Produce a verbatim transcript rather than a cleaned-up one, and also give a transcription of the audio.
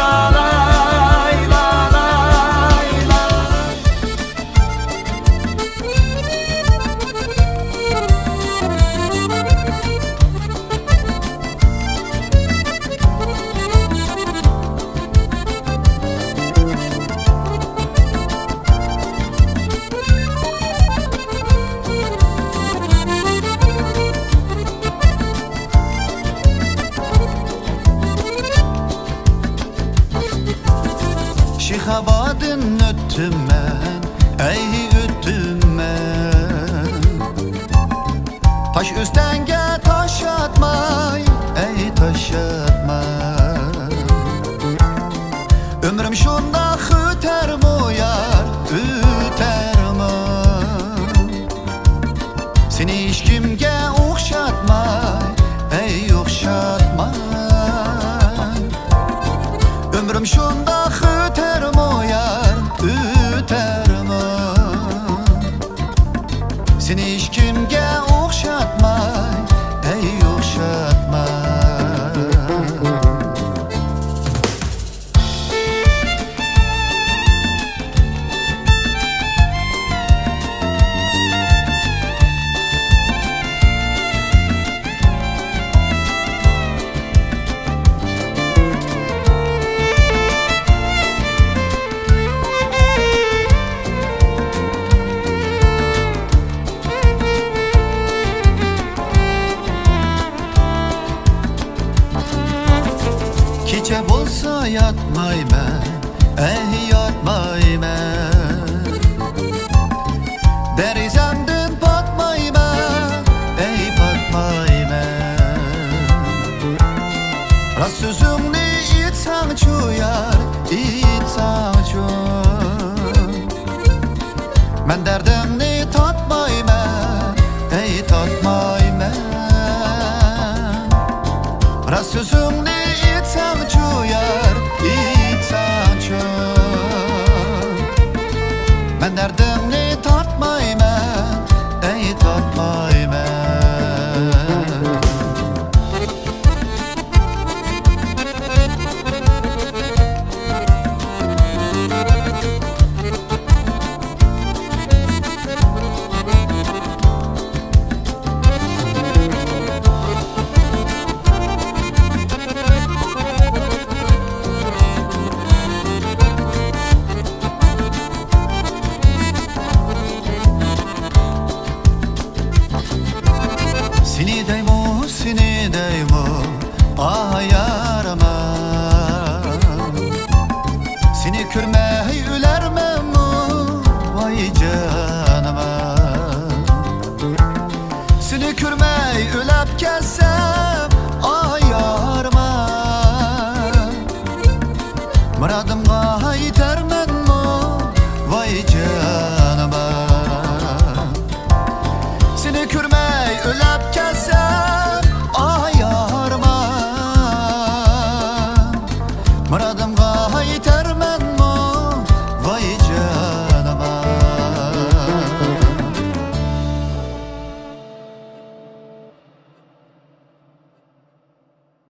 لالاي، لالاي، لالاي. شىخابادىن ئۆتتۈم مەن، ئەي ئۆتتۈم مەن. تاش ئۈستەڭگە تاش ئاتماي، ئەي تاش ئاتماي. ئۆمرۈم شۇنداق ئۆتەرمۇ يار، ئۆتەرمۇ؟ سېنى ھېچكىمگە ئوخشاتماي، ئەي ئوخشاتماي. شۇنداق ئۆتەرمۇ يار، ئۆتەرمۇ؟ سېنى ھېچكىمگە ئوخشاتماي، ئەي، ئوخشاتماي. كېچە بولسا ياتمايمەن، ئەي، ياتمايمەن. دېرىزەمدىن پاتمايمەن، ئەي، پاتمايمەن. راست سۆزۈڭنى ئېيتساڭچۇ يار، ئېيتساڭچۇ. مەن دەردىڭنى تاتمايمەن، ئەي، تاتمايمەن. راست سۆزۈڭنى ئېيتساڭچۇ يار، ئېيتساڭچۇ. مەن دەردىڭنى تارتمايمەن، ئەي، تارتمايمەن. سېنى دەيمۇ، سېنى دەيمۇ، ئاھ يارىما. سېنى كۆرمەي ئۆلەرمەنمۇ، ۋاي جانىما. سېنى كۆرمەي ئۆلەپ كەتسەم،